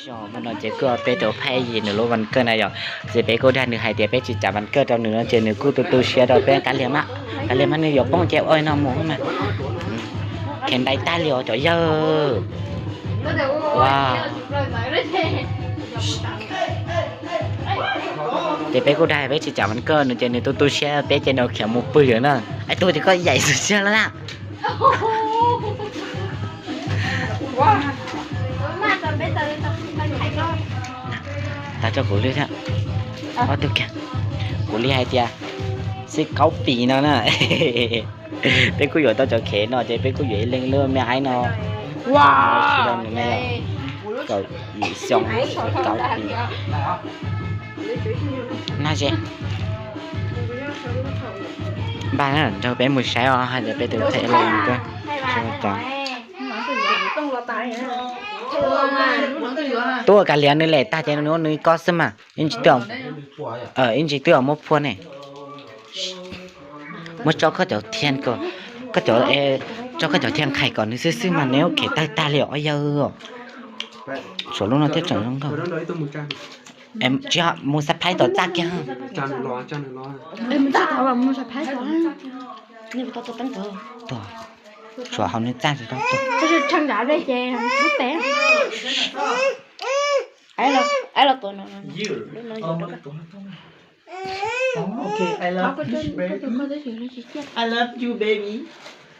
Yog hmo no ces kuj peb rau Phaj Yim nws lub vas kawj na yom, ces peb kuj dag nws hais tias peb tsis tsa vas kawj rau nws no ces nws kuj tu tu siab rau peb. Kav liam mas, kav liam mas, nws yuav poob ces ua no mus mas. Khev ntais tag li os cov yawg. Ua, ces peb kuj dag peb tsis tsa vas kawj nws ces nws tu tu siab peb ces nws khiav mus pw lawm na. Ais, tus ces koj yaim xwb siab lawm na. Tag tso kuv li thiab. Ob tug kiag. Kuv li hais tias xib kaub pis no na. Peb kuj yuav tau cov khev no ces peb kuj yuav ib leeg lub me aib no. Kaum yim xyoo, kaub pis. Na ze. Npaj na, nrog peb mus saib os, hais tias peb tus Phaj Yim los koj. Tuaj kav liam nws lem tag ces nws nws koj xwb mas. Ib ntsis twb, ib ntsis twb muab phua ne. Muab tso koj cov thiaj, koj cov, tso koj cov thiaj nqhaim kom nws xwb xwb mas nws ua khev tawg tag li os yawg. Suav lub no thiaj tseem zoo nkauj. Tsis, mus surprise tom txaj kiag. Tuaj, suav hauv nws txaj tsis tau tuaj.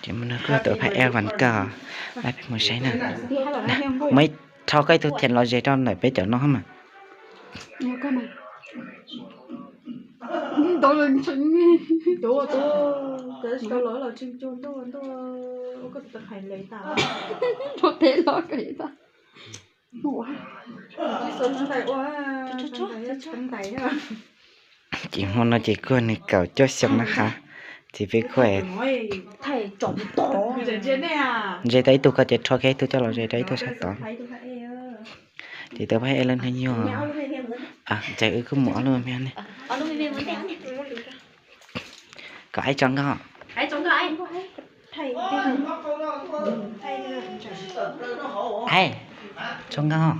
Ces mus nrog koj tus Phaj Yim vas kawj, peb mus saib na. Muaj ib, rho koj ib tug thiaj los ze rau ntawm peb cov no mas. Ces hmo no ces kuj nws kaum cuaj xyoo na ha, ces peb kuj, ze tau ib tug koj ces rho kiag ib tug coj los ze rau ib tug sab tod. Ces tau Phaj Yim lub hnub nyoog, ces wb kuj mus ob lub me ne. Kom aib tso nkauj. Aib, tso nkauj.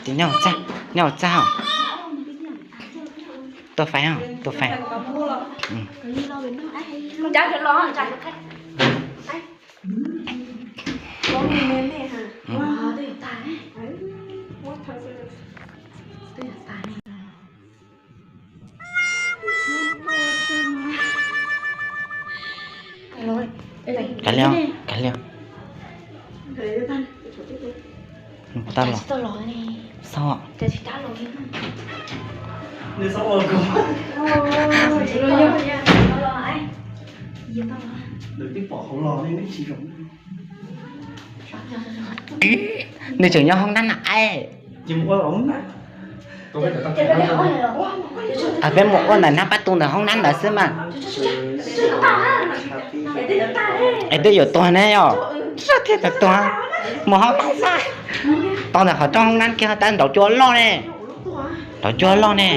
Ces nyob hauv txaj os. Tuaj faib os, tuaj faib. Kav liam, kav liam. Tau los, tau los. Nws tseem nyob hoob nab na aib. Peb mus ua ntawm nab pab tu ntawm hoob nab ntawd xwb mas. Es twb yuav tuag ne yom. Thiaj tau tuag. Mus hoob nab xwb. Tau ntawm qhov rooj hoob nab kiag tab nraud cua loj ne. Nraud cua loj ne.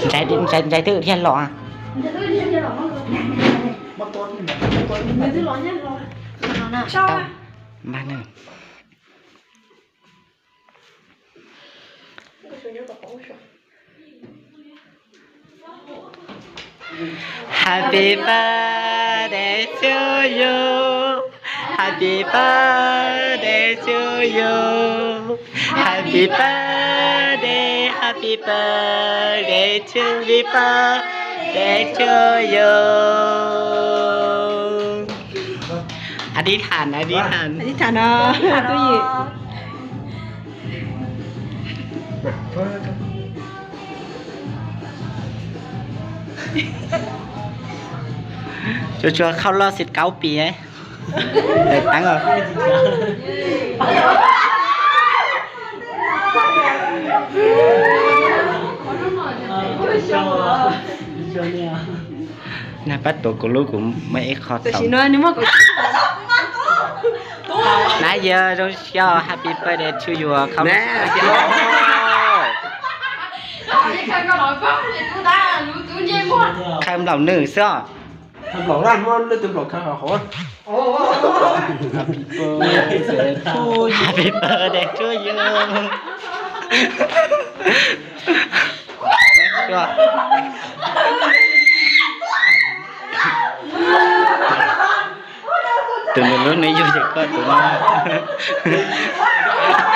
Ntshai, ntshai twb dhia los. Npaj ne. Happy birthday to you. Happy birthday to you. Happy birthday, happy birthday to, happy birthday to you. อธิษฐาน อธิษฐาน อธิษฐานเนาะ ตุ้ย Tsuas tsuas ครบรอบสิบเก้าปี เอ้ย เอ้ย ตั้งเหรอ Nag pab tuav kuv lub kuv muaj ib qho tau. Nag yog zoo siab happy birthday to you khau. Qhau nplaum nws xwb. Happy birthday to you. Tus nws lub nws yug ces koj tus no.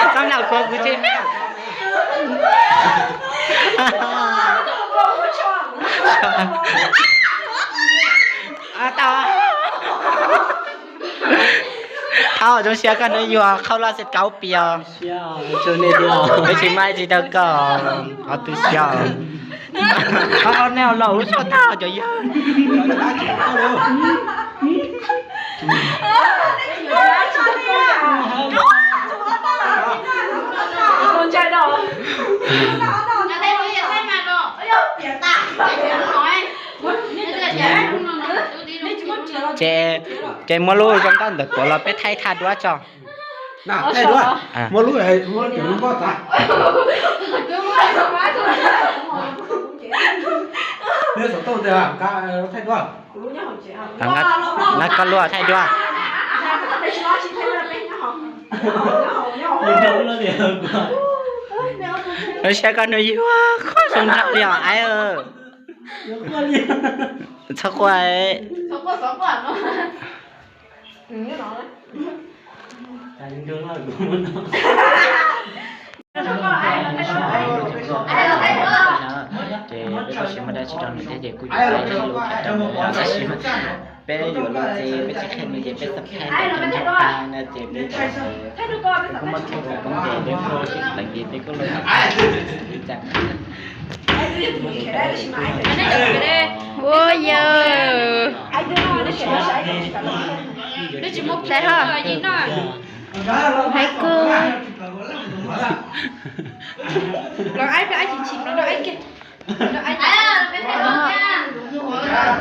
Txhob nplaum kuv, kuv tsis. Tau. Thov zoo siab koj hnub yug khau loj xwb kaub pias. Peb tsis muaj tsis tau koj, qhov tu siab. Qhov nej laus lub tsho tag cov yawg. Ces, ces muab lub zoo nkauj ntawm tuav los peb thaij thaj duab tso. Muab lub, muab lub npoj tas. Neb xov tooj ntawd thaij duab. Nqa koj lub thaij duab. Zoo siab koj hnub yug qhov zoo nraug li os aib. Txhob quaj. Ces peb tsis muaj dab tsi rau nws thiab ces kuj yuav peb lub tham rau nws tab sis peb yuav los ces peb tsis qhia nws ces peb xab phem ntawm cov nrog pab no ces peb kuj muaj txhua tus koob ces peb kuj sib pleev ces peb kuj los ua yawg. Daig ho, hais kub.